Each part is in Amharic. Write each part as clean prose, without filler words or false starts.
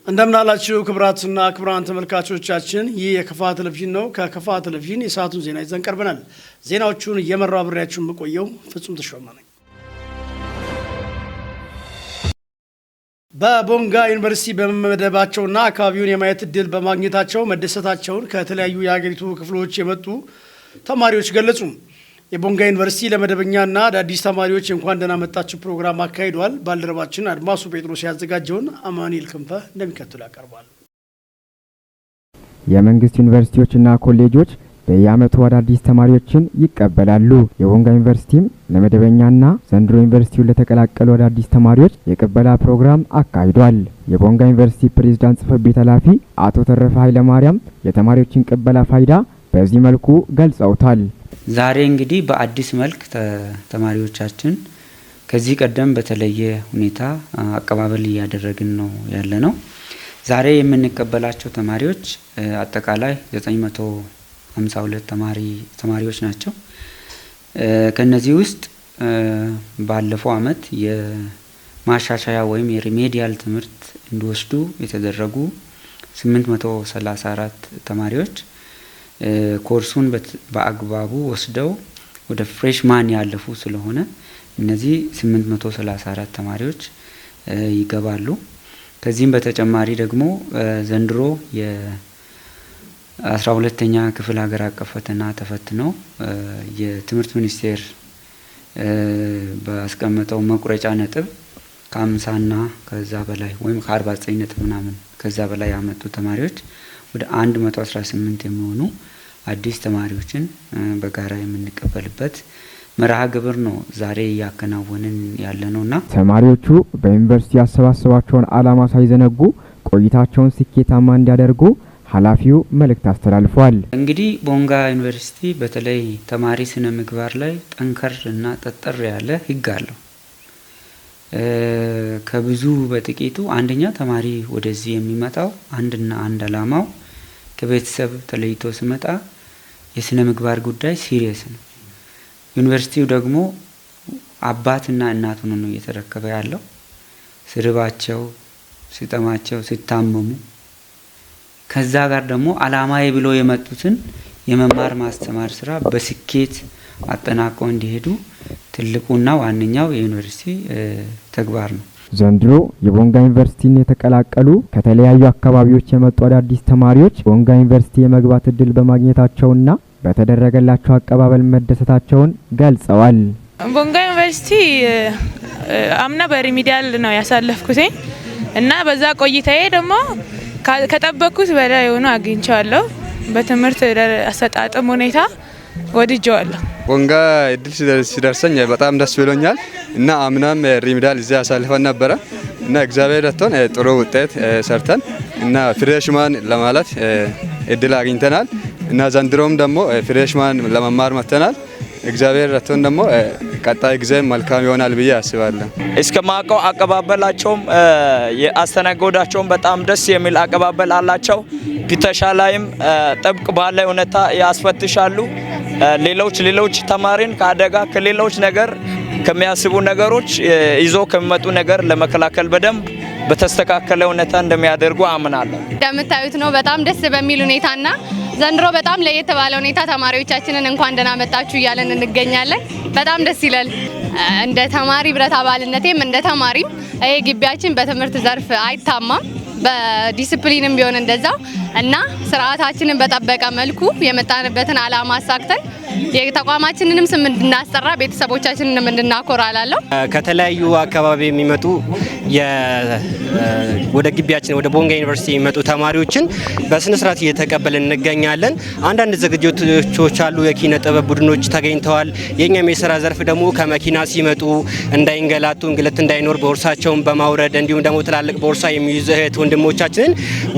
እንደምን አላችሁ ክቡራትና ክቡራን ተመልካቾቻችን፣ ይህ የከፋ ቴሌቪዥን ነው። ከከፋ ቴሌቪዥን የሰዓቱን ዜና ይዘን ቀርበናል። ዜናዎቹን እየመራው አብሬያችሁ የምቆየው ፍጹም ተሾመ ነኝ። በቦንጋ ዩኒቨርሲቲ በመመደባቸውና አካባቢውን የማየት እድል በማግኘታቸው መደሰታቸውን ከተለያዩ የሀገሪቱ ክፍሎች የመጡ ተማሪዎች ገለጹ። የቦንጋ ዩኒቨርሲቲ ለመደበኛና አዳዲስ ተማሪዎች እንኳን ደህና መጣችሁ ፕሮግራም አካሂዷል። ባልደረባችን አድማሱ ጴጥሮስ ያዘጋጀውን አማኑኤል ክንፈ እንደሚከተለው ያቀርባል። የመንግስት ዩኒቨርሲቲዎችና ኮሌጆች በየዓመቱ አዳዲስ ተማሪዎችን ይቀበላሉ። የቦንጋ ዩኒቨርሲቲም ለመደበኛና ዘንድሮ ዩኒቨርሲቲውን ለተቀላቀሉ አዳዲስ ተማሪዎች የቅበላ ፕሮግራም አካሂዷል። የቦንጋ ዩኒቨርሲቲ ፕሬዝዳንት ጽሕፈት ቤት ኃላፊ አቶ ተረፈ ኃይለማርያም የተማሪዎችን ቅበላ ፋይዳ በዚህ መልኩ ገልጸውታል። ዛሬ እንግዲህ በአዲስ መልክ ተማሪዎቻችን ከዚህ ቀደም በተለየ ሁኔታ አቀባበል እያደረግን ነው ያለ ነው። ዛሬ የምንቀበላቸው ተማሪዎች አጠቃላይ 952 ተማሪዎች ናቸው። ከነዚህ ውስጥ ባለፈው አመት የማሻሻያ ወይም የ remedial ትምህርት እንዲወስዱ የተደረጉ 834 ተማሪዎች ኮርሱን በአግባቡ ወስደው ወደ freshman ያለፉ ስለሆነ እነዚህ 834 ተማሪዎች ይገባሉ። ከዚህም በተጨማሪ ደግሞ ዘንድሮ የ12ኛ ክፍል ሀገር አቀፍ ፈተና ተፈትነው የትምህርት ሚኒስቴር ባስቀመጠው መቁረጫ ነጥብ ከ50ና ከዛ በላይ ወይም ከ49 ነጥብ ምናምን ከዛ በላይ ያመጡ ተማሪዎች ወደ 118 የሚሆኑ አዲስ ተማሪዎችን በጋራ የምንቀበልበት መርሃ ግብር ነው ዛሬ እያከናወንን ያለ ነውና። ተማሪዎቹ በዩኒቨርሲቲ ያሰባሰባቸውን ዓላማ ሳይዘነጉ ቆይታቸውን ስኬታማ እንዲያደርጉ ኃላፊው መልእክት አስተላልፏል። እንግዲህ ቦንጋ ዩኒቨርሲቲ በተለይ ተማሪ ስነ ምግባር ላይ ጠንከር እና ጠጠር ያለ ሕግ አለው። ከብዙ በጥቂቱ አንደኛ ተማሪ ወደዚህ የሚመጣው አንድና አንድ ዓላማው ከቤተሰብ ተለይቶ ሲመጣ የስነ ምግባር ጉዳይ serious ነው። ዩኒቨርሲቲው ደግሞ አባትና እናት ሆኖ ነው እየተረከበ ያለው። ሲርባቸው፣ ሲጠማቸው፣ ሲታመሙ ከዛ ጋር ደግሞ ዓላማዬ ብሎ የመጡትን የመማር ማስተማር ስራ በስኬት አጠናቀው እንዲሄዱ ትልቁና ዋነኛው የዩኒቨርሲቲ ተግባር ነው። ዘንድሮ የቦንጋ ዩኒቨርሲቲን የተቀላቀሉ ከተለያዩ አካባቢዎች የመጡ አዳዲስ ተማሪዎች ቦንጋ ዩኒቨርሲቲ የመግባት እድል በማግኘታቸውና በተደረገላቸው አቀባበል መደሰታቸውን ገልጸዋል። ቦንጋ ዩኒቨርሲቲ አምና በ remedial ነው ያሳለፍኩት እና በዛ ቆይታዬ ደግሞ ከጠበቅኩት በላይ የሆኑ አግኝቼዋለሁ። በትምህርት አሰጣጥም ሁኔታ ወድጄዋለሁ። ቦንጋ እድል ሲደርሰኝ በጣም ደስ ብሎኛል እና አምናም remedial እዚያ አሳልፈን ነበረ እና እግዚአብሔር ረድቶን ጥሩ ውጤት ሰርተን እና freshman ለማለት እድል አግኝተናል እና ዘንድሮም ደግሞ freshman ለመማር መጥተናል። እግዚአብሔር ረድቶን ደግሞ ቀጣይ ጊዜ መልካም ይሆናል ብዬ አስባለሁ። እስከማውቀው አቀባበላቸውም የአስተናገዳቸውም በጣም ደስ የሚል አቀባበል አላቸው። ፍተሻ ላይም ጥብቅ ባለ ሁኔታ ያስፈትሻሉ። ሌሎች ተማሪን ከአደጋ ከሌሎች ነገር ከሚያስቡ ነገሮች ይዞ ከሚመጡ ነገር ለመከላከል በደንብ በተስተካከለ ሁኔታ እንደሚያደርጉ አምናለሁ። እንደምታዩት ነው። በጣም ደስ በሚል ሁኔታና ዘንድሮ በጣም ለየት ባለ ሁኔታ ተማሪዎቻችንን እንኳን ደህና መጣችሁ እያለን እንገኛለን። በጣም ደስ ይላል። እንደ ተማሪ ህብረት አባልነቴም እንደ ተማሪም ይሄ ግቢያችን በትምህርት ዘርፍ አይታማም፣ በዲሲፕሊንም ቢሆን እንደዛው እና ስርዓታችንን በጠበቀ መልኩ የመጣንበትን ዓላማ አሳክተን የተቋማችንንም ስም እንድናስጠራ ቤተሰቦቻችንንም እንድናኮራ እላለሁ። ከተለያዩ አካባቢ የሚመጡ ወደ ግቢያችን ወደ ቦንጋ ዩኒቨርሲቲ የሚመጡ ተማሪዎችን በስነ ስርዓት እየተቀበልን እንገኛለን። አንዳንድ ዝግጅቶች አሉ። የኪነ ጥበብ ቡድኖች ተገኝተዋል። የኛም የስራ ዘርፍ ደግሞ ከመኪና ሲመጡ እንዳይንገላቱ፣ እንግልት እንዳይኖር ቦርሳቸውን በማውረድ እንዲሁም ደግሞ ትላልቅ ቦርሳ የሚይዙ እህት ወንድሞቻችንን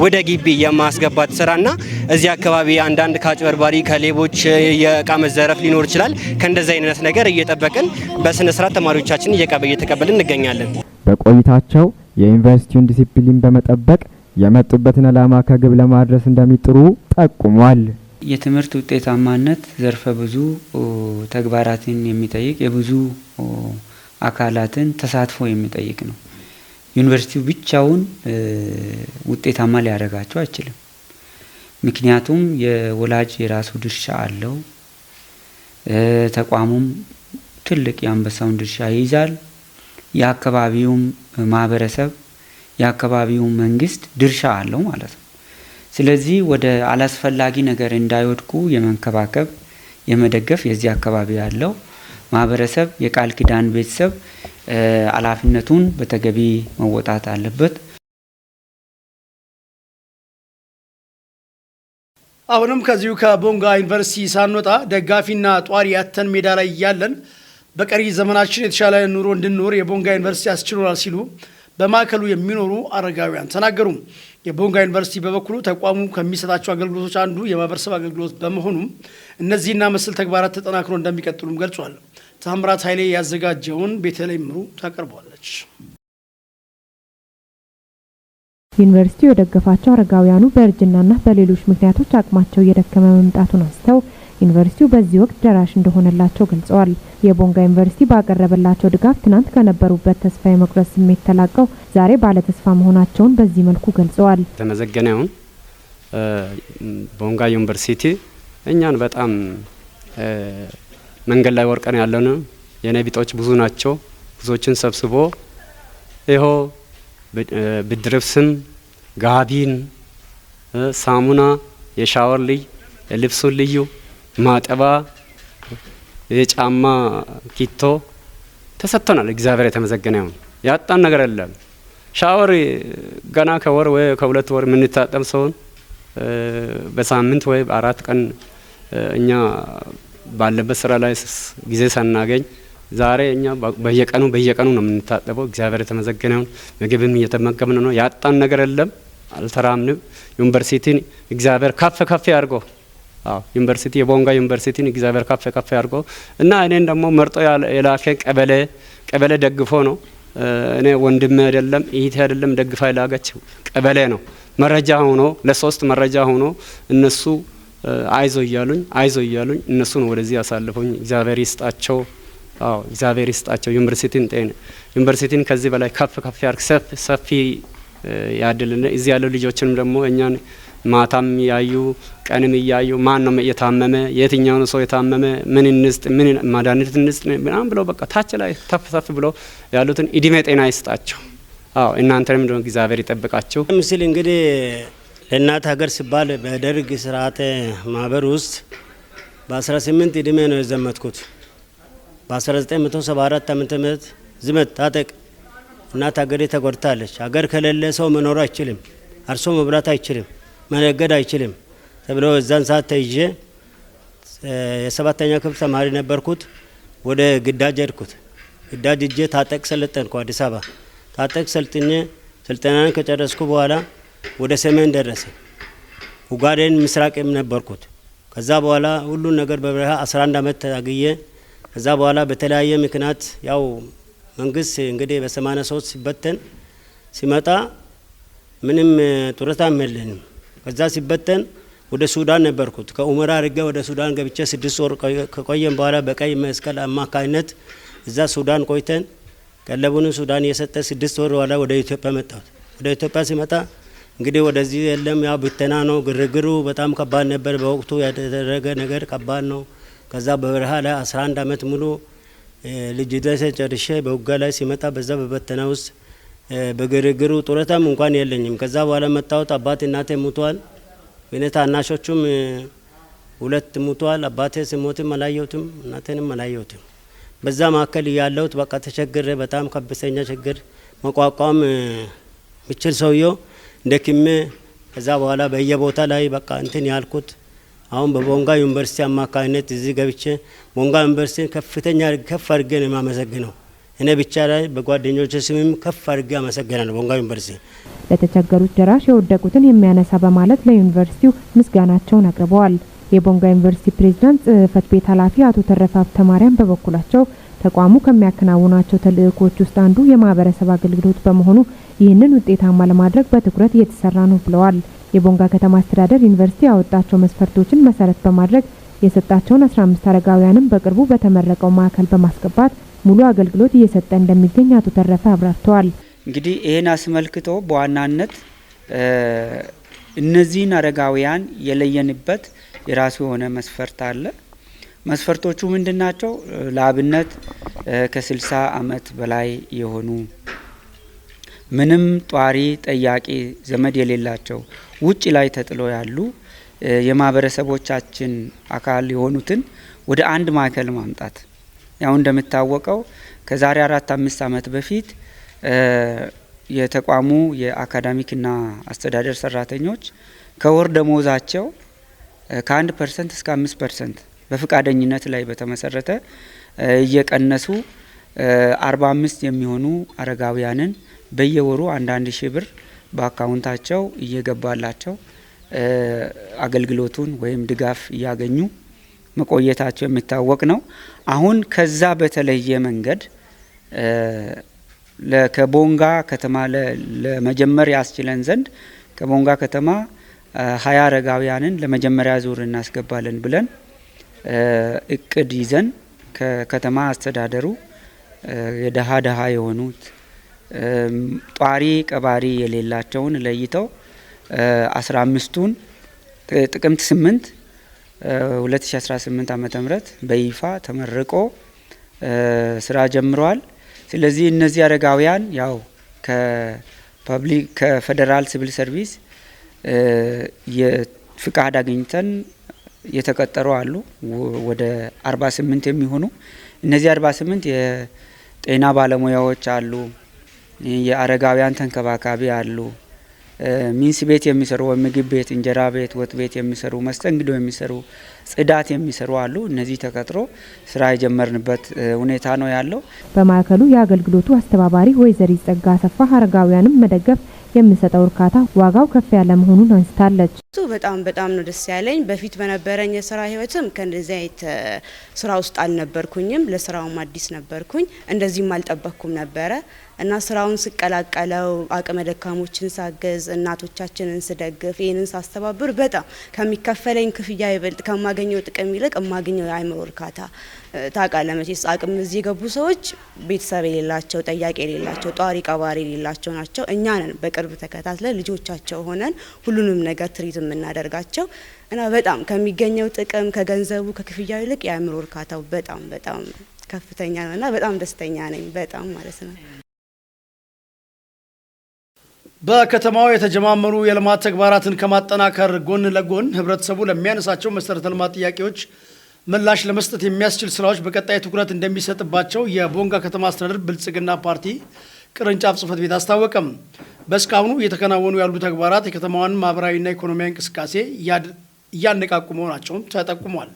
ወደ ግቢ የማስገባት ስራና እዚህ አካባቢ አንዳንድ ከአጭበርባሪ ከሌቦች የእቃ መዘረፍ ሊኖር ይችላል። ከእንደዚህ አይነት ነገር እየጠበቅን በስነ ስርዓት ተማሪዎቻችንን እየተቀበልን እንገኛለን። በቆይታቸው የዩኒቨርሲቲውን ዲሲፕሊን በመጠበቅ የመጡበትን ዓላማ ከግብ ለማድረስ እንደሚጥሩ ጠቁሟል። የትምህርት ውጤታማነት ዘርፈ ብዙ ተግባራትን የሚጠይቅ የብዙ አካላትን ተሳትፎ የሚጠይቅ ነው። ዩኒቨርሲቲው ብቻውን ውጤታማ ሊያደርጋቸው አይችልም። ምክንያቱም የወላጅ የራሱ ድርሻ አለው። ተቋሙም ትልቅ የአንበሳውን ድርሻ ይይዛል። የአካባቢውም ማህበረሰብ፣ የአካባቢው መንግስት ድርሻ አለው ማለት ነው። ስለዚህ ወደ አላስፈላጊ ነገር እንዳይወድቁ የመንከባከብ፣ የመደገፍ የዚህ አካባቢ ያለው ማህበረሰብ፣ የቃል ኪዳን ቤተሰብ ኃላፊነቱን በተገቢ መወጣት አለበት። አሁንም ከዚሁ ከቦንጋ ዩኒቨርሲቲ ሳንወጣ ደጋፊና ጧሪ ያተን ሜዳ ላይ እያለን በቀሪ ዘመናችን የተሻለ ኑሮ እንድንኖር የቦንጋ ዩኒቨርሲቲ አስችሎናል ሲሉ በማዕከሉ የሚኖሩ አረጋውያን ተናገሩ። የቦንጋ ዩኒቨርሲቲ በበኩሉ ተቋሙ ከሚሰጣቸው አገልግሎቶች አንዱ የማህበረሰብ አገልግሎት በመሆኑም እነዚህና መሰል ተግባራት ተጠናክሮ እንደሚቀጥሉም ገልጿል። ታምራት ኃይሌ ያዘጋጀውን ቤተልሔም ምሩ ታቀርበዋለች። ዩኒቨርሲቲው የደገፋቸው አረጋውያኑ በእርጅናና በሌሎች ምክንያቶች አቅማቸው እየደከመ መምጣቱን አንስተው ዩኒቨርሲቲው በዚህ ወቅት ደራሽ እንደሆነላቸው ገልጸዋል። የቦንጋ ዩኒቨርሲቲ ባቀረበላቸው ድጋፍ ትናንት ከነበሩበት ተስፋ የመቁረጥ ስሜት ተላቀው ዛሬ ባለ ተስፋ መሆናቸውን በዚህ መልኩ ገልጸዋል። ተመዘገነ ይሁን። ቦንጋ ዩኒቨርሲቲ እኛን በጣም መንገድ ላይ ወርቀን ያለን የኔ ቢጦች ብዙ ናቸው። ብዙዎችን ሰብስቦ ይኸው ብርድ ልብስም፣ ጋቢን፣ ሳሙና፣ የሻወር ልይ፣ የልብሱን ልዩ ማጠባ፣ የጫማ ኪቶ ተሰጥቶናል። እግዚአብሔር የተመሰገነ ይሁን። ያጣን ነገር የለም። ሻወር ገና ከወር ወይ ከ2 ወር የምንታጠብ ሰውን በሳምንት ወይ በ4 ቀን እኛ ባለበት ስራ ላይ ጊዜ ሳናገኝ ዛሬ እኛ በየቀኑ በየቀኑ ነው የምንታጠበው። እግዚአብሔር የተመሰገነ ይሁን። ምግብም እየተመገብን ነው። ያጣን ነገር የለም። አልተራምንም። ዩኒቨርሲቲን እግዚአብሔር ከፍ ከፍ ያድርጎ። አዎ፣ ዩኒቨርሲቲ የቦንጋ ዩኒቨርሲቲን እግዚአብሔር ከፍ ከፍ ያድርጎ እና እኔን ደግሞ መርጦ የላከ ቀበሌ ቀበሌ ደግፎ ነው። እኔ ወንድሜ አይደለም፣ እህቴ አይደለም፣ ደግፋ የላከችው ቀበሌ ነው። መረጃ ሆኖ ለሶስት መረጃ ሆኖ እነሱ አይዞ እያሉኝ አይዞ እያሉኝ እነሱ ነው ወደዚህ ያሳልፉኝ። እግዚአብሔር ይስጣቸው። አዎ፣ እግዚአብሔር ይስጣቸው። ዩኒቨርሲቲን ጤና ዩኒቨርሲቲን ከዚህ በላይ ከፍ ከፍ ያርግ፣ ሰፊ ያድልን። እዚህ ያሉ ልጆችንም ደግሞ እኛን ማታም ያዩ ቀንም እያዩ ማን ነው የታመመ፣ የትኛው ነው ሰው የታመመ፣ ምን እንስጥ፣ ምን መድኃኒት እንስጥ ምናምን ብለው በቃ ታች ላይ ተፍ ተፍ ብሎ ያሉትን እድሜ ጤና ይስጣቸው። አዎ፣ እናንተንም ደግሞ እግዚአብሔር ይጠብቃችሁ። ምስል እንግዲህ ለእናት ሀገር ሲባል በደርግ ስርዓተ ማህበር ውስጥ በ18 እድሜ ነው የዘመትኩት። በ1974 ዓመተ ምህረት ዝመት፣ ታጠቅ፣ እናት ሀገሬ ተጎድታለች። ሀገር ከሌለ ሰው መኖር አይችልም፣ አርሶ መብላት አይችልም፣ መነገድ አይችልም ተብሎ እዛን ሰዓት ተይዤ የሰባተኛ ክፍል ተማሪ ነበርኩት። ወደ ግዳጅ ሄድኩት። ግዳጅ እጄ ታጠቅ ሰለጠንኩ። አዲስ አበባ ታጠቅ ሰልጥኜ ስልጠናን ከጨረስኩ በኋላ ወደ ሰሜን ደረሰ። ኡጋዴን ምስራቅም ነበርኩት። ከዛ በኋላ ሁሉን ነገር በበረሃ 11 ዓመት ታግዬ ከዛ በኋላ በተለያየ ምክንያት ያው መንግስት እንግዲህ በ83 ሲበተን ሲመጣ ምንም ጡረታም የለንም። ከዛ ሲበተን ወደ ሱዳን ነበርኩት። ከኡመራ አድርጌ ወደ ሱዳን ገብቼ 6 ወር ከቆየን በኋላ በቀይ መስቀል አማካኝነት እዛ ሱዳን ቆይተን ቀለቡን ሱዳን የሰጠ 6 ወር በኋላ ወደ ኢትዮጵያ መጣሁት። ወደ ኢትዮጵያ ሲመጣ እንግዲህ ወደዚህ የለም፣ ያው ብተና ነው። ግርግሩ በጣም ከባድ ነበር። በወቅቱ ያደረገ ነገር ከባድ ነው። ከዛ በበረሃ ላይ 11 ዓመት ሙሉ ልጅ ደሴ ጨርሼ በውጋ ላይ ሲመጣ በዛ በበተና ውስጥ በግርግሩ ጡረታም እንኳን የለኝም። ከዛ በኋላ መጣሁት። አባት እናቴ ሙቷል። እኔ ታናሾቹም ሁለት ሙቷል። አባቴ ሲሞትም አላየሁትም፣ እናቴንም አላየሁትም። በዛ መካከል ያለሁት በቃ ተቸግሬ በጣም ከፍተኛ ችግር መቋቋም ምችል ሰውየው ደክሜ ከዛ በኋላ በየቦታ ላይ በቃ እንትን ያልኩት አሁን በቦንጋ ዩኒቨርሲቲ አማካኝነት እዚህ ገብቼ ቦንጋ ዩኒቨርሲቲን ከፍተኛ ከፍ አድርጌ ነው የማመሰግነው። እኔ ብቻ ላይ በጓደኞቼ ስምም ከፍ አድርጌ አመሰግናለሁ ቦንጋ ዩኒቨርሲቲ። ለተቸገሩት ደራሽ የወደቁትን የሚያነሳ በማለት ለዩኒቨርሲቲው ምስጋናቸውን አቅርበዋል። የቦንጋ ዩኒቨርሲቲ ፕሬዝዳንት ጽህፈት ቤት ኃላፊ አቶ ተረፈ ሀብተማርያም በበኩላቸው ተቋሙ ከሚያከናውናቸው ተልእኮች ውስጥ አንዱ የማህበረሰብ አገልግሎት በመሆኑ ይህንን ውጤታማ ለማድረግ በትኩረት እየተሰራ ነው ብለዋል። የቦንጋ ከተማ አስተዳደር ዩኒቨርሲቲ ያወጣቸው መስፈርቶችን መሰረት በማድረግ የሰጣቸውን 15 አረጋውያንም በቅርቡ በተመረቀው ማዕከል በማስገባት ሙሉ አገልግሎት እየሰጠ እንደሚገኝ አቶ ተረፈ አብራርተዋል። እንግዲህ ይህን አስመልክቶ በዋናነት እነዚህን አረጋውያን የለየንበት የራሱ የሆነ መስፈርት አለ። መስፈርቶቹ ምንድን ናቸው? ለአብነት ከ60 ዓመት በላይ የሆኑ፣ ምንም ጧሪ ጠያቂ ዘመድ የሌላቸው፣ ውጭ ላይ ተጥሎ ያሉ የማህበረሰቦቻችን አካል የሆኑትን ወደ አንድ ማዕከል ማምጣት። ያው እንደሚታወቀው ከዛሬ 4፣ 5 ዓመት በፊት የተቋሙ የአካዳሚክና አስተዳደር ሰራተኞች ከወር ደሞዛቸው ከ1% እስከ 5% በፍቃደኝነት ላይ በተመሰረተ እየቀነሱ 45 የሚሆኑ አረጋውያንን በየወሩ አንዳንድ ሺህ ብር በአካውንታቸው እየገባላቸው አገልግሎቱን ወይም ድጋፍ እያገኙ መቆየታቸው የሚታወቅ ነው። አሁን ከዛ በተለየ መንገድ ከቦንጋ ከተማ ለመጀመር ያስችለን ዘንድ ከቦንጋ ከተማ 20 አረጋውያንን ለመጀመሪያ ዙር እናስገባለን ብለን እቅድ ይዘን ከከተማ አስተዳደሩ የደሃ ደሃ የሆኑት፣ ጧሪ ቀባሪ የሌላቸውን ለይተው 15ቱን ጥቅምት 8 2018 ዓ.ም. በይፋ ተመርቆ ስራ ጀምረዋል። ስለዚህ እነዚህ አረጋውያን ያው ከ public ከፌዴራል ሲቪል ሰርቪስ የፍቃድ አግኝተን የተቀጠሩ አሉ፣ ወደ 48 የሚሆኑ። እነዚህ 48 የጤና ባለሙያዎች አሉ፣ የአረጋውያን ተንከባካቢ አሉ፣ ሚንስ ቤት የሚሰሩ ወይም ምግብ ቤት፣ እንጀራ ቤት፣ ወጥ ቤት የሚሰሩ፣ መስተንግዶ የሚሰሩ፣ ጽዳት የሚሰሩ አሉ። እነዚህ ተቀጥሮ ስራ የጀመርንበት ሁኔታ ነው ያለው። በማዕከሉ የአገልግሎቱ አስተባባሪ ወይዘሪት ጸጋ አሰፋ አረጋውያንም መደገፍ የሚሰጠው እርካታ ዋጋው ከፍ ያለ መሆኑን አንስታለች። በጣም በጣም ነው ደስ ያለኝ። በፊት በነበረኝ የስራ ህይወትም ከእንደዚህ አይነት ስራ ውስጥ አልነበርኩኝም። ለስራውም አዲስ ነበርኩኝ። እንደዚህም አልጠበቅኩም ነበረ እና ስራውን ስቀላቀለው፣ አቅመ ደካሞችን ሳግዝ፣ እናቶቻችንን ስደግፍ፣ ይህንን ሳስተባብር በጣም ከሚከፈለኝ ክፍያ ይበልጥ፣ ከማገኘው ጥቅም ይልቅ የማገኘው የአእምሮ እርካታ፣ ታውቃለህ መቼስ አቅም እዚህ የገቡ ሰዎች ቤተሰብ የሌላቸው፣ ጠያቂ የሌላቸው፣ ጧሪ ቀባሪ የሌላቸው ናቸው። እኛ ነን በቅርብ ተከታትለን ልጆቻቸው ሆነን ሁሉንም ነገር treat የምናደርጋቸው እና በጣም ከሚገኘው ጥቅም፣ ከገንዘቡ፣ ከክፍያው ይልቅ የአእምሮ እርካታው በጣም በጣም ከፍተኛ ነው እና በጣም ደስተኛ ነኝ፣ በጣም ማለት ነው። በከተማው የተጀማመሩ የልማት ተግባራትን ከማጠናከር ጎን ለጎን ህብረተሰቡ ለሚያነሳቸው መሰረተ ልማት ጥያቄዎች ምላሽ ለመስጠት የሚያስችል ስራዎች በቀጣይ ትኩረት እንደሚሰጥባቸው የቦንጋ ከተማ አስተዳደር ብልጽግና ፓርቲ ቅርንጫፍ ጽህፈት ቤት አስታወቀ። በእስካሁኑ እየተከናወኑ ያሉ ተግባራት የከተማዋን ማህበራዊና ኢኮኖሚያዊ እንቅስቃሴ እያነቃቁ መሆናቸውን ተጠቁሟል።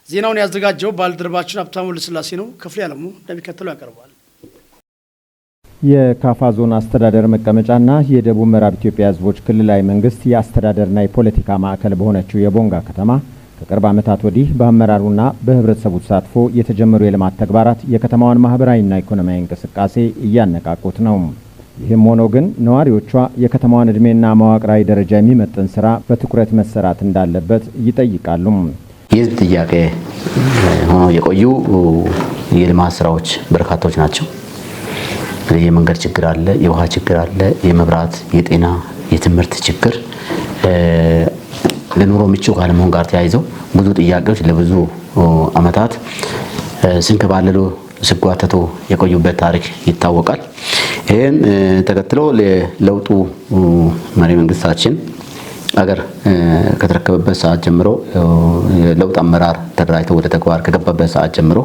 ዜናውን ያዘጋጀው ባልደረባችን ሀብታሙ ልስላሴ ነው። ክፍሌ አለሙ እንደሚከተለው ያቀርበዋል። የካፋ ዞን አስተዳደር መቀመጫና የደቡብ ምዕራብ ኢትዮጵያ ሕዝቦች ክልላዊ መንግስት የአስተዳደርና የፖለቲካ ማዕከል በሆነችው የቦንጋ ከተማ ከቅርብ ዓመታት ወዲህ በአመራሩና በህብረተሰቡ ተሳትፎ የተጀመሩ የልማት ተግባራት የከተማዋን ማህበራዊና ኢኮኖሚያዊ እንቅስቃሴ እያነቃቁት ነው። ይህም ሆኖ ግን ነዋሪዎቿ የከተማዋን እድሜና መዋቅራዊ ደረጃ የሚመጥን ስራ በትኩረት መሰራት እንዳለበት ይጠይቃሉ። የህዝብ ጥያቄ ሆኖ የቆዩ የልማት ስራዎች በርካታዎች ናቸው። የመንገድ ችግር አለ፣ የውሃ ችግር አለ፣ የመብራት፣ የጤና፣ የትምህርት ችግር፣ ለኑሮ ምቹ ካለመሆን ጋር ተያይዘው ብዙ ጥያቄዎች ለብዙ ዓመታት ስንከባለሉ ሲጓተቱ የቆዩበት ታሪክ ይታወቃል። ይህን ተከትሎ ለለውጡ መሪ መንግስታችን አገር ከተረከበበት ሰዓት ጀምሮ፣ የለውጥ አመራር ተደራጅቶ ወደ ተግባር ከገባበት ሰዓት ጀምሮ፣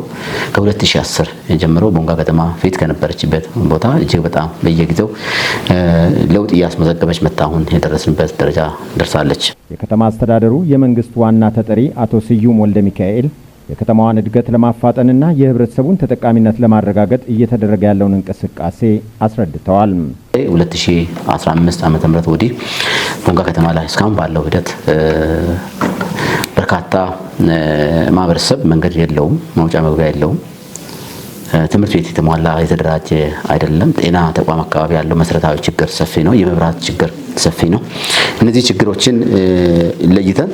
ከ2010 ጀምሮ ቦንጋ ከተማ ፊት ከነበረችበት ቦታ እጅግ በጣም በየጊዜው ለውጥ እያስመዘገበች መጥታ አሁን የደረስንበት ደረጃ ደርሳለች። የከተማ አስተዳደሩ የመንግስት ዋና ተጠሪ አቶ ስዩም ወልደ ሚካኤል የከተማዋን እድገት ለማፋጠንና የህብረተሰቡን ተጠቃሚነት ለማረጋገጥ እየተደረገ ያለውን እንቅስቃሴ አስረድተዋል። 2015 ዓ.ም. ወዲህ ቦንጋ ከተማ ላይ እስካሁን ባለው ሂደት በርካታ ማህበረሰብ መንገድ የለውም፣ መውጫ መግቢያ የለውም። ትምህርት ቤት የተሟላ የተደራጀ አይደለም። ጤና ተቋም አካባቢ ያለው መሰረታዊ ችግር ሰፊ ነው። የመብራት ችግር ሰፊ ነው። እነዚህ ችግሮችን ለይተን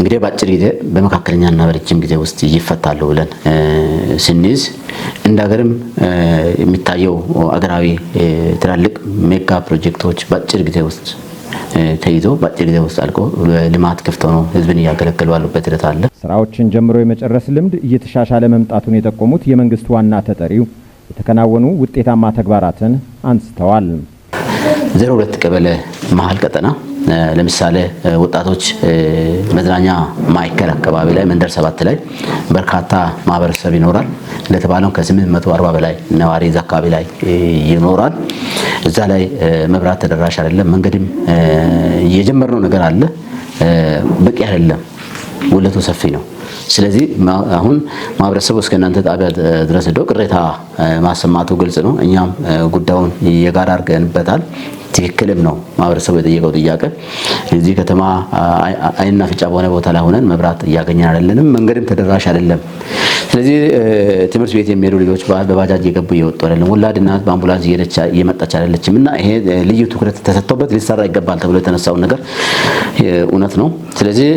እንግዲህ በአጭር ጊዜ፣ በመካከለኛና በረጅም ጊዜ ውስጥ ይፈታሉ ብለን ስንይዝ፣ እንደ ሀገርም የሚታየው አገራዊ ትላልቅ ሜጋ ፕሮጀክቶች በአጭር ጊዜ ውስጥ ተይዞ በአጭር ጊዜ ውስጥ አልቆ ልማት ክፍት ሆኖ ህዝብን እያገለገሉ ባሉበት ሂደት አለ። ስራዎችን ጀምሮ የመጨረስ ልምድ እየተሻሻለ መምጣቱን የጠቆሙት የመንግስት ዋና ተጠሪው የተከናወኑ ውጤታማ ተግባራትን አንስተዋል። 02 ቀበሌ መሀል ቀጠና ለምሳሌ ወጣቶች መዝናኛ ማዕከል አካባቢ ላይ መንደር 7 ላይ በርካታ ማህበረሰብ ይኖራል። እንደተባለው ከ840 በላይ ነዋሪ እዛ አካባቢ ላይ ይኖራል። እዛ ላይ መብራት ተደራሽ አይደለም። መንገድም የጀመርነው ነገር አለ፣ በቂ አይደለም። ጉድለቱ ሰፊ ነው። ስለዚህ አሁን ማህበረሰቡ እስከ እናንተ ጣቢያ ድረስ ሄዶ ቅሬታ ማሰማቱ ግልጽ ነው። እኛም ጉዳዩን የጋራ አድርገንበታል። ትክክልም ነው ማህበረሰቡ የጠየቀው ጥያቄ። እዚህ ከተማ አይንና አፍንጫ በሆነ ቦታ ላይ ሆነን መብራት እያገኘን አይደለንም፣ መንገድም ተደራሽ አይደለም። ስለዚህ ትምህርት ቤት የሚሄዱ ልጆች በባጃጅ እየገቡ እየወጡ አይደለም። ወላድ እናት በአምቡላንስ እየሄደች እየመጣች አይደለችም። እና ይሄ ልዩ ትኩረት ተሰጥቶበት ሊሰራ ይገባል ተብሎ የተነሳውን ነገር እውነት ነው። ስለዚህ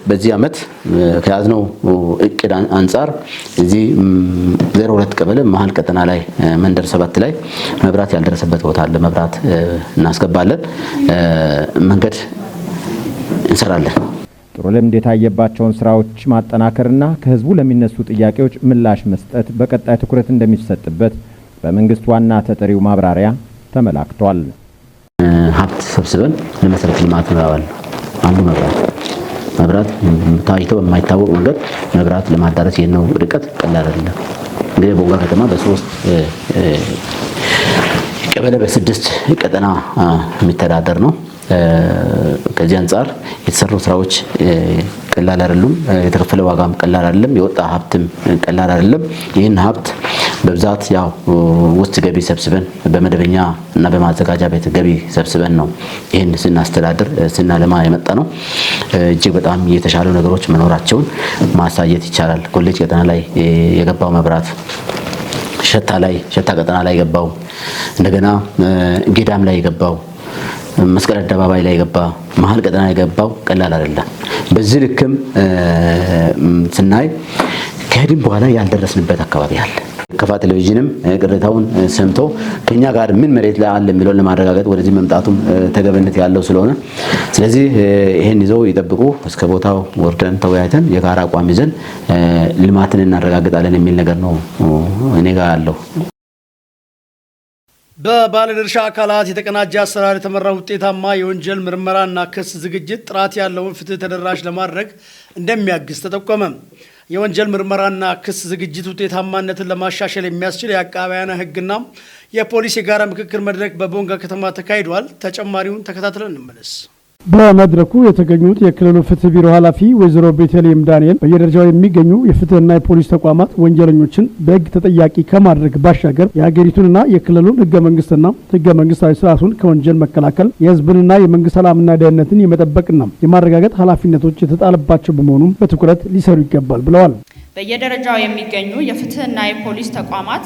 በዚህ ዓመት ከያዝነው እቅድ አንጻር እዚህ 02 ቀበሌ መሀል ቀጠና ላይ መንደር 7 ላይ መብራት ያልደረሰበት ቦታ አለ። መብራት እናስገባለን፣ መንገድ እንሰራለን። ጥሩ ልምድ የታየባቸውን ስራዎች ማጠናከርና ከህዝቡ ለሚነሱ ጥያቄዎች ምላሽ መስጠት በቀጣይ ትኩረት እንደሚሰጥበት በመንግስት ዋና ተጠሪው ማብራሪያ ተመላክቷል። ሀብት ሰብስበን ለመሰረተ ልማት ነው። አንዱ መብራት ታይቶ በማይታወቅ መንገድ መብራት ለማዳረስ የነው ርቀት ቀላል አይደለም። እንግዲህ ቦንጋ ከተማ በ3 ቀበሌ በ6 ቀጠና የሚተዳደር ነው። ከዚህ አንጻር የተሰሩ ስራዎች ቀላል አይደሉም። የተከፈለ ዋጋም ቀላል አይደለም። የወጣ ሀብትም ቀላል አይደለም። ይህን ሀብት በብዛት ያው ውስጥ ገቢ ሰብስበን፣ በመደበኛ እና በማዘጋጃ ቤት ገቢ ሰብስበን ነው ይህን ስናስተዳድር ስናለማ የመጣ ነው። እጅግ በጣም የተሻሉ ነገሮች መኖራቸውን ማሳየት ይቻላል። ኮሌጅ ቀጠና ላይ የገባው መብራት፣ ሸታ ላይ፣ ሸታ ቀጠና ላይ የገባው፣ እንደገና ጌዳም ላይ የገባው፣ መስቀል አደባባይ ላይ የገባ፣ መሀል ቀጠና የገባው ቀላል አይደለም። በዚህ ልክም ስናይ ከሄድን በኋላ ያልደረስንበት አካባቢ አለ። ከፋ ቴሌቪዥንም ቅሬታውን ሰምቶ ከኛ ጋር ምን መሬት ላይ አለ የሚለውን ለማረጋገጥ ወደዚህ መምጣቱም ተገቢነት ያለው ስለሆነ፣ ስለዚህ ይሄን ይዘው ይጠብቁ። እስከ ቦታው ወርደን ተወያይተን የጋራ አቋም ይዘን ልማትን እናረጋግጣለን የሚል ነገር ነው እኔ ጋር ያለው። በባለድርሻ አካላት የተቀናጀ አሰራር የተመራ ውጤታማ የወንጀል ምርመራና ክስ ዝግጅት ጥራት ያለውን ፍትህ ተደራሽ ለማድረግ እንደሚያግዝ ተጠቆመ። የወንጀል ምርመራና ክስ ዝግጅት ውጤታማነትን ለማሻሻል የሚያስችል የአቃቢያነ ሕግና የፖሊስ የጋራ ምክክር መድረክ በቦንጋ ከተማ ተካሂዷል። ተጨማሪውን ተከታትለን እንመለስ። በመድረኩ የተገኙት የክልሉ ፍትህ ቢሮ ኃላፊ ወይዘሮ ቤተልሔም ዳንኤል በየደረጃው የሚገኙ የፍትህና የፖሊስ ተቋማት ወንጀለኞችን በሕግ ተጠያቂ ከማድረግ ባሻገር የሀገሪቱንና የክልሉን ሕገ መንግስትና ሕገ መንግስታዊ ስርዓቱን ከወንጀል መከላከል፣ የሕዝብንና የመንግስት ሰላምና ደህንነትን የመጠበቅና የማረጋገጥ ኃላፊነቶች የተጣለባቸው በመሆኑም በትኩረት ሊሰሩ ይገባል ብለዋል። በየደረጃው የሚገኙ የፍትህና የፖሊስ ተቋማት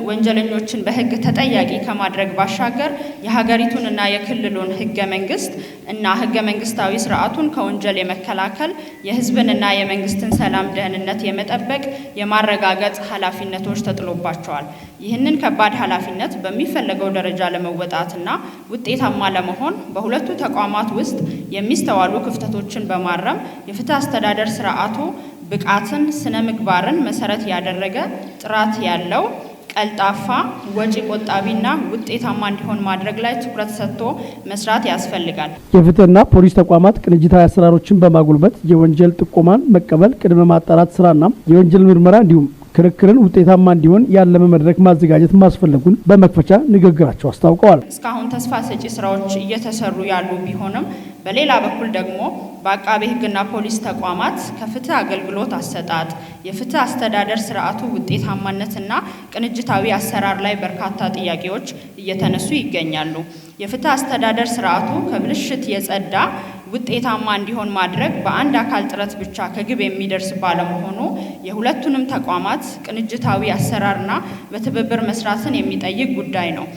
ወንጀለኞችን በህግ ተጠያቂ ከማድረግ ባሻገር የሀገሪቱንና የክልሉን ህገ መንግስት እና ህገ መንግስታዊ ስርዓቱን ከወንጀል የመከላከል፣ የህዝብንና የመንግስትን ሰላም ደህንነት የመጠበቅ፣ የማረጋገጥ ኃላፊነቶች ተጥሎባቸዋል። ይህንን ከባድ ኃላፊነት በሚፈለገው ደረጃ ለመወጣትና ውጤታማ ለመሆን በሁለቱ ተቋማት ውስጥ የሚስተዋሉ ክፍተቶችን በማረም የፍትህ አስተዳደር ስርዓቱ ብቃትን፣ ስነ ምግባርን መሰረት ያደረገ፣ ጥራት ያለው፣ ቀልጣፋ፣ ወጪ ቆጣቢና ውጤታማ እንዲሆን ማድረግ ላይ ትኩረት ሰጥቶ መስራት ያስፈልጋል። የፍትህና ፖሊስ ተቋማት ቅንጅታዊ አሰራሮችን በማጎልበት የወንጀል ጥቆማን መቀበል፣ ቅድመ ማጣራት ስራና የወንጀል ምርመራ እንዲሁም ክርክርን ውጤታማ እንዲሆን ያለመ መድረክ ማዘጋጀት ማስፈለጉን በመክፈቻ ንግግራቸው አስታውቀዋል። እስካሁን ተስፋ ሰጪ ስራዎች እየተሰሩ ያሉ ቢሆንም በሌላ በኩል ደግሞ በአቃቤ ሕግና ፖሊስ ተቋማት ከፍትህ አገልግሎት አሰጣጥ፣ የፍትህ አስተዳደር ስርዓቱ ውጤታማነትና ቅንጅታዊ አሰራር ላይ በርካታ ጥያቄዎች እየተነሱ ይገኛሉ። የፍትህ አስተዳደር ስርዓቱ ከብልሽት የጸዳ፣ ውጤታማ እንዲሆን ማድረግ በአንድ አካል ጥረት ብቻ ከግብ የሚደርስ ባለመሆኑ የሁለቱንም ተቋማት ቅንጅታዊ አሰራርና በትብብር መስራትን የሚጠይቅ ጉዳይ ነው።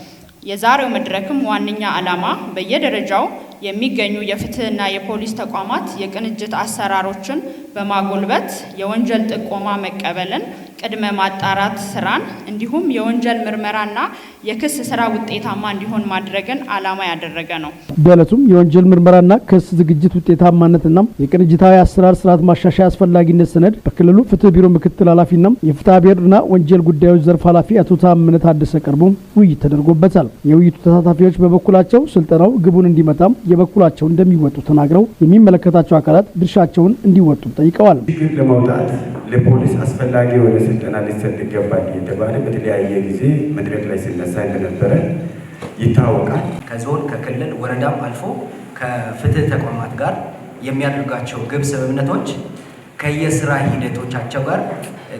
የዛሬው መድረክም ዋነኛ ዓላማ በየደረጃው የሚገኙ የፍትህና የፖሊስ ተቋማት የቅንጅት አሰራሮችን በማጎልበት የወንጀል ጥቆማ መቀበልን፣ ቅድመ ማጣራት ስራን እንዲሁም የወንጀል ምርመራና የክስ ስራ ውጤታማ እንዲሆን ማድረግን ዓላማ ያደረገ ነው። በዕለቱም የወንጀል ምርመራና ክስ ዝግጅት ውጤታማነትና የቅንጅታዊ አሰራር ስርዓት ማሻሻያ አስፈላጊነት ሰነድ በክልሉ ፍትህ ቢሮ ምክትል ኃላፊና የፍትሐ ብሔርና ወንጀል ጉዳዮች ዘርፍ ኃላፊ አቶ ታምነ ታደሰ ቀርቦ ውይይት ተደርጎበታል። የውይይቱ ተሳታፊዎች በበኩላቸው ስልጠናው ግቡን እንዲመታም የበኩላቸው እንደሚወጡ ተናግረው የሚመለከታቸው አካላት ድርሻቸውን እንዲወጡ ጠይቀዋል። ችግር ለመውጣት ለፖሊስ አስፈላጊ የሆነ ስልጠና ሊሰጥ ይገባል እየተባለ በተለያየ ጊዜ መድረክ ላይ ሲነሳ እንደነበረ ይታወቃል። ከዞን፣ ከክልል፣ ወረዳም አልፎ ከፍትህ ተቋማት ጋር የሚያደርጋቸው ግብ ስምምነቶች ከየስራ ሂደቶቻቸው ጋር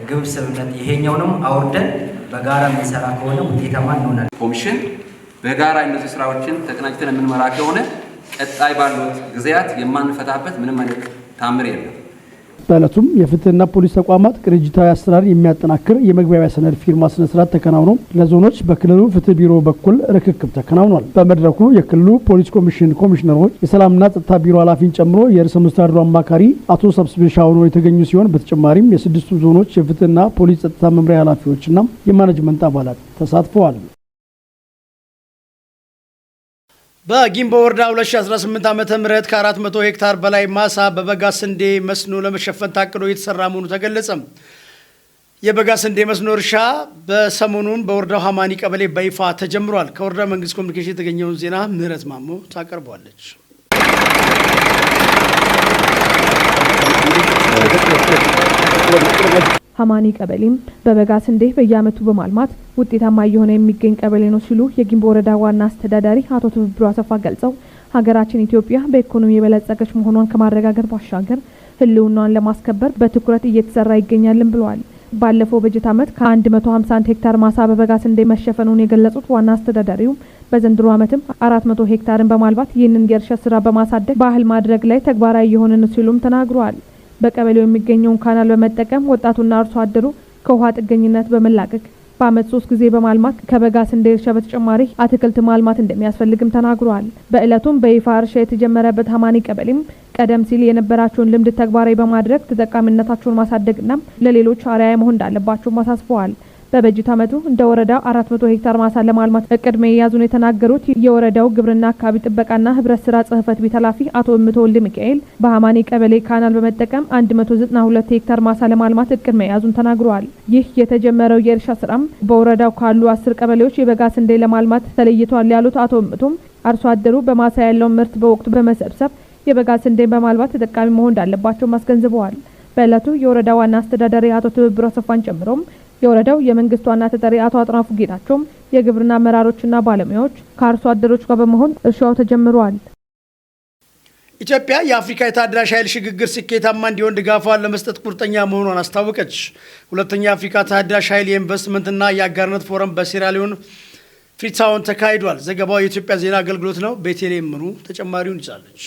ግብ ስምምነት ይሄኛውንም አውርደን በጋራ የምንሰራ ከሆነ ውጤታማ እንሆናለን። ኮሚሽን በጋራ እነዚህ ስራዎችን ተቀናጅተን የምንመራ ከሆነ ቀጣይ ባሉት ጊዜያት የማንፈታበት ምንም አይነት ታምር የለም። በዕለቱም የፍትህና ፖሊስ ተቋማት ቅንጅታዊ አሰራር የሚያጠናክር የመግባቢያ ሰነድ ፊርማ ስነስርዓት ተከናውኖ ለዞኖች በክልሉ ፍትህ ቢሮ በኩል ርክክብ ተከናውኗል። በመድረኩ የክልሉ ፖሊስ ኮሚሽን ኮሚሽነሮች፣ የሰላምና ጸጥታ ቢሮ ኃላፊን ጨምሮ የርዕሰ መስተዳድሩ አማካሪ አቶ ሰብስቤ ሻውኖ የተገኙ ሲሆን፣ በተጨማሪም የስድስቱ ዞኖች የፍትህና ፖሊስ ጸጥታ መምሪያ ኃላፊዎችና የማኔጅመንት አባላት ተሳትፈዋል። በጊምቦ ወረዳ 2018 ዓ ም ከ400 ሄክታር በላይ ማሳ በበጋ ስንዴ መስኖ ለመሸፈን ታቅዶ እየተሰራ መሆኑ ተገለጸ። የበጋ ስንዴ መስኖ እርሻ በሰሞኑን በወረዳው ሀማኒ ቀበሌ በይፋ ተጀምሯል። ከወረዳ መንግስት ኮሚኒኬሽን የተገኘውን ዜና ምህረት ማሞ ታቀርበዋለች። ሀማኒ ቀበሌም በበጋ ስንዴ በየዓመቱ በማልማት ውጤታማ እየሆነ የሚገኝ ቀበሌ ነው ሲሉ የጊምቦ ወረዳ ዋና አስተዳዳሪ አቶ ትብብሩ አሰፋ ገልጸው፣ ሀገራችን ኢትዮጵያ በኢኮኖሚ የበለጸገች መሆኗን ከማረጋገጥ ባሻገር ሕልውናዋን ለማስከበር በትኩረት እየተሰራ ይገኛልን ብለዋል። ባለፈው በጀት ዓመት ከ151 ሄክታር ማሳ በበጋ ስንዴ መሸፈኑን የገለጹት ዋና አስተዳዳሪው፣ በዘንድሮ ዓመትም 400 ሄክታርን በማልማት ይህንን የእርሻ ስራ በማሳደግ ባህል ማድረግ ላይ ተግባራዊ እየሆነ ነው ሲሉም ተናግረዋል። በቀበሌው የሚገኘውን ካናል በመጠቀም ወጣቱና አርሶ አደሩ ከውሃ ጥገኝነት በመላቀቅ በዓመት 3 ጊዜ በማልማት ከበጋ ስንዴ እርሻ በተጨማሪ አትክልት ማልማት እንደሚያስፈልግም ተናግረዋል። በዕለቱም በይፋ እርሻ የተጀመረበት ሀማኒ ቀበሌም ቀደም ሲል የነበራቸውን ልምድ ተግባራዊ በማድረግ ተጠቃሚነታቸውን ማሳደግና ለሌሎች አርአያ መሆን እንዳለባቸውም አሳስበዋል። በበጀት ዓመቱ እንደ ወረዳ 400 ሄክታር ማሳ ለማልማት እቅድ መያዙን የተናገሩት የወረዳው ግብርና አካባቢ ጥበቃና ህብረት ስራ ጽህፈት ቤት ኃላፊ አቶ እምቶ ወልደ ሚካኤል፣ በሀማኒ ቀበሌ ካናል በመጠቀም 192 ሄክታር ማሳ ለማልማት እቅድ መያዙን ተናግረዋል። ይህ የተጀመረው የእርሻ ስራም በወረዳው ካሉ 10 ቀበሌዎች የበጋ ስንዴ ለማልማት ተለይቷል ያሉት አቶ እምቶም፣ አርሶ አደሩ በማሳ ያለውን ምርት በወቅቱ በመሰብሰብ የበጋ ስንዴን በማልማት ተጠቃሚ መሆን እንዳለባቸው አስገንዝበዋል። በዕለቱ የወረዳ ዋና አስተዳዳሪ አቶ ትብብሩ አሰፋን ጨምሮም የወረዳው የመንግስት ዋና ተጠሪ አቶ አጥናፉ ጌታቸውም፣ የግብርና አመራሮችና ባለሙያዎች ከአርሶ አደሮች ጋር በመሆን እርሻው ተጀምሯል። ኢትዮጵያ የአፍሪካ የታዳሽ ኃይል ሽግግር ስኬታማ እንዲሆን ድጋፏን ለመስጠት ቁርጠኛ መሆኗን አስታወቀች። ሁለተኛ የአፍሪካ ታዳሽ ኃይል የኢንቨስትመንትና የአጋርነት ፎረም በሴራሊዮን ፍሪታውን ተካሂዷል። ዘገባው የኢትዮጵያ ዜና አገልግሎት ነው። ቤተልሔም ምሩ ተጨማሪውን ይዛለች።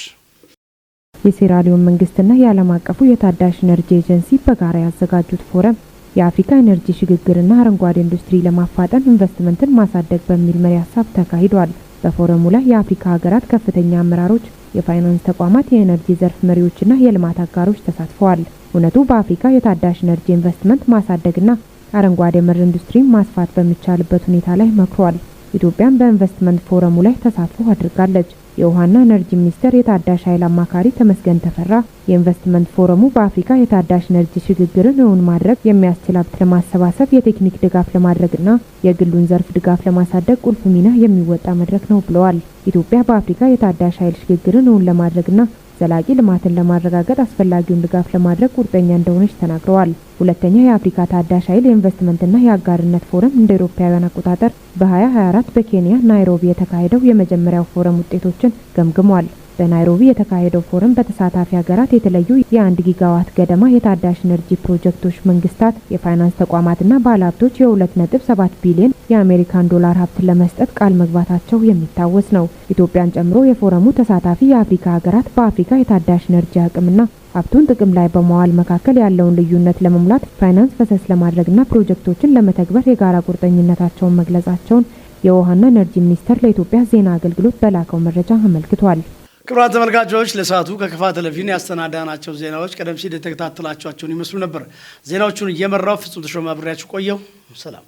የሴራሊዮን መንግስትና የዓለም አቀፉ የታዳሽ ኢነርጂ ኤጀንሲ በጋራ ያዘጋጁት ፎረም የአፍሪካ ኤነርጂ ሽግግርና አረንጓዴ ኢንዱስትሪ ለማፋጠን ኢንቨስትመንትን ማሳደግ በሚል መሪ ሀሳብ ተካሂዷል። በፎረሙ ላይ የአፍሪካ ሀገራት ከፍተኛ አመራሮች፣ የፋይናንስ ተቋማት፣ የኤነርጂ ዘርፍ መሪዎችና የልማት አጋሮች ተሳትፈዋል። ሁነቱ በአፍሪካ የታዳሽ ኤነርጂ ኢንቨስትመንት ማሳደግና አረንጓዴ መር ኢንዱስትሪ ማስፋት በሚቻልበት ሁኔታ ላይ መክሯል። ኢትዮጵያም በኢንቨስትመንት ፎረሙ ላይ ተሳትፎ አድርጋለች። የውሃና ኤነርጂ ሚኒስቴር የታዳሽ ኃይል አማካሪ ተመስገን ተፈራ፣ የኢንቨስትመንት ፎረሙ በአፍሪካ የታዳሽ ኤነርጂ ሽግግርን እውን ማድረግ የሚያስችል ሀብት ለማሰባሰብ፣ የቴክኒክ ድጋፍ ለማድረግና የግሉን ዘርፍ ድጋፍ ለማሳደግ ቁልፍ ሚና የሚወጣ መድረክ ነው ብለዋል። ኢትዮጵያ በአፍሪካ የታዳሽ ኃይል ሽግግርን እውን ለማድረግና ዘላቂ ልማትን ለማረጋገጥ አስፈላጊውን ድጋፍ ለማድረግ ቁርጠኛ እንደሆነች ተናግረዋል። ሁለተኛ የአፍሪካ ታዳሽ ኃይል የኢንቨስትመንትና የአጋርነት ፎረም እንደ አውሮፓውያን አቆጣጠር በ2024 በኬንያ ናይሮቢ የተካሄደው የመጀመሪያው ፎረም ውጤቶችን ገምግሟል። በናይሮቢ የተካሄደው ፎረም በተሳታፊ ሀገራት የተለዩ የ1 ጊጋዋት ገደማ የታዳሽ ኤነርጂ ፕሮጀክቶች፣ መንግስታት፣ የፋይናንስ ተቋማትና ባለሀብቶች የ2.7 ቢሊዮን የአሜሪካን ዶላር ሀብት ለመስጠት ቃል መግባታቸው የሚታወስ ነው። ኢትዮጵያን ጨምሮ የፎረሙ ተሳታፊ የአፍሪካ ሀገራት በአፍሪካ የታዳሽ ኤነርጂ አቅምና ሀብቱን ጥቅም ላይ በመዋል መካከል ያለውን ልዩነት ለመሙላት ፋይናንስ ፈሰስ ለማድረግና ፕሮጀክቶችን ለመተግበር የጋራ ቁርጠኝነታቸውን መግለጻቸውን የውሃና ኤነርጂ ሚኒስቴር ለኢትዮጵያ ዜና አገልግሎት በላከው መረጃ አመልክቷል። ክቡራን ተመልካቾች፣ ለሰዓቱ ከከፋ ቴሌቪዥን ያሰናዳናቸው ዜናዎች ቀደም ሲል የተከታተላችኋቸውን ይመስሉ ነበር። ዜናዎቹን እየመራው ፍጹም ተሾመ አብሬያችሁ ቆየሁ። ሰላም።